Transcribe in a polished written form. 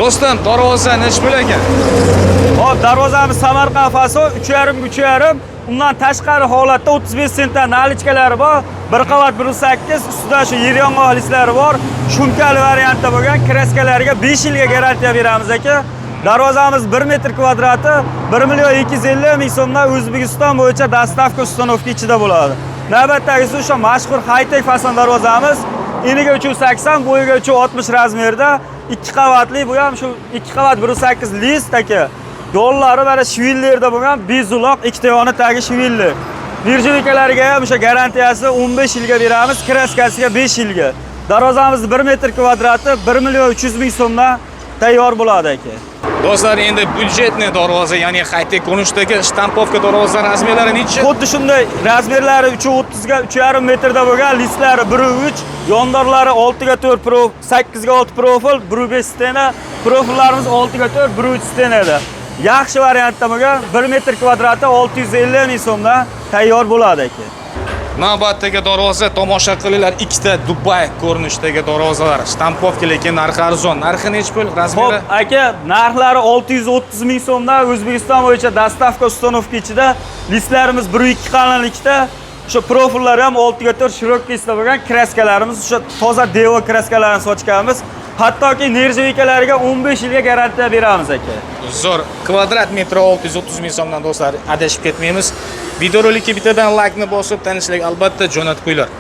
Do'stim, darvoza nechi pul ekan? Hop, darvozamiz Samarqand fason 3,5 3,5. Undan tashqari holatda 35 sentdan наличка lari bor. Bir qavat 1.8, ustida shu yer yong'oq listlari bor. Шумка li variantda bo'lgan краска lariga 5 yilga garantiya beramiz, aka. Darvozamiz 1 metr kvadrati 1 million 250 ming so'mdan, O'zbekiston bo'yicha доставка, установка ichida bo'ladi. Navbatdagisi o'sha mashhur high-tech fason darvozamiz. Eniga 380, bo'yiga 360 размер da, ikki qavatli, bu ham shu ikki qavat 1.8 list, aka. Yo'llari mana швеллер da bo'lgan, bezuloq, ikkita yoni tagi швеллер. Нержавейка lariga ham o'sha garantiyasi 15 yilga beramiz, краска siga 5 yilga. Darvozamiz 1 metr kvadrati 1 million 300 ming so'mdan tayyor bo'ladi, aka. Do'stlar, endi бюджетный darvoza, ya'ni high-tech ko'rinishdagi штамповка darvoza размер lari nechi? Xuddi shunday размер lari 3.30 ga 3,5 metrda bo'lgan, listlari 1.3, yondorlari 6 ga 4 prof, 8 ga 6 profil, 1.5 стена, profillarimiz 6 ga 4, 1.3 стена da. Yaxshi variantda bo'lgan 1 metr kvadrati 650 ming so'mdan tayyor bo'ladi, aka. Navbatdagi darvoza, tomosha qilinglar, ikkita Dubay ko'rinishidagi darvozalar. Штамповка, lekin narxi arzon. Narxi nechi pul? Xo'p, Размер i? aka, narxlari 630 ming so'mdan, O'zbekiston bo'yicha доставка, установка ichida, listlarimiz 1.2 qalinlikda, o'sha profillari ham 6 ga 4 широкий listda bo'lgan, краска larimiz o'sha toza Devo краска larini sochganmiz. Hattoki нержавейка lariga 15 yilga garantiya beramiz, aka. Zo'r. Kvadrat metri 630 ming so'mdan, do'stlar, adashib ketmaymiz. Videorolikka bittadan laykni bosib, tanishlarga albatta jo'natib qo'yinglar.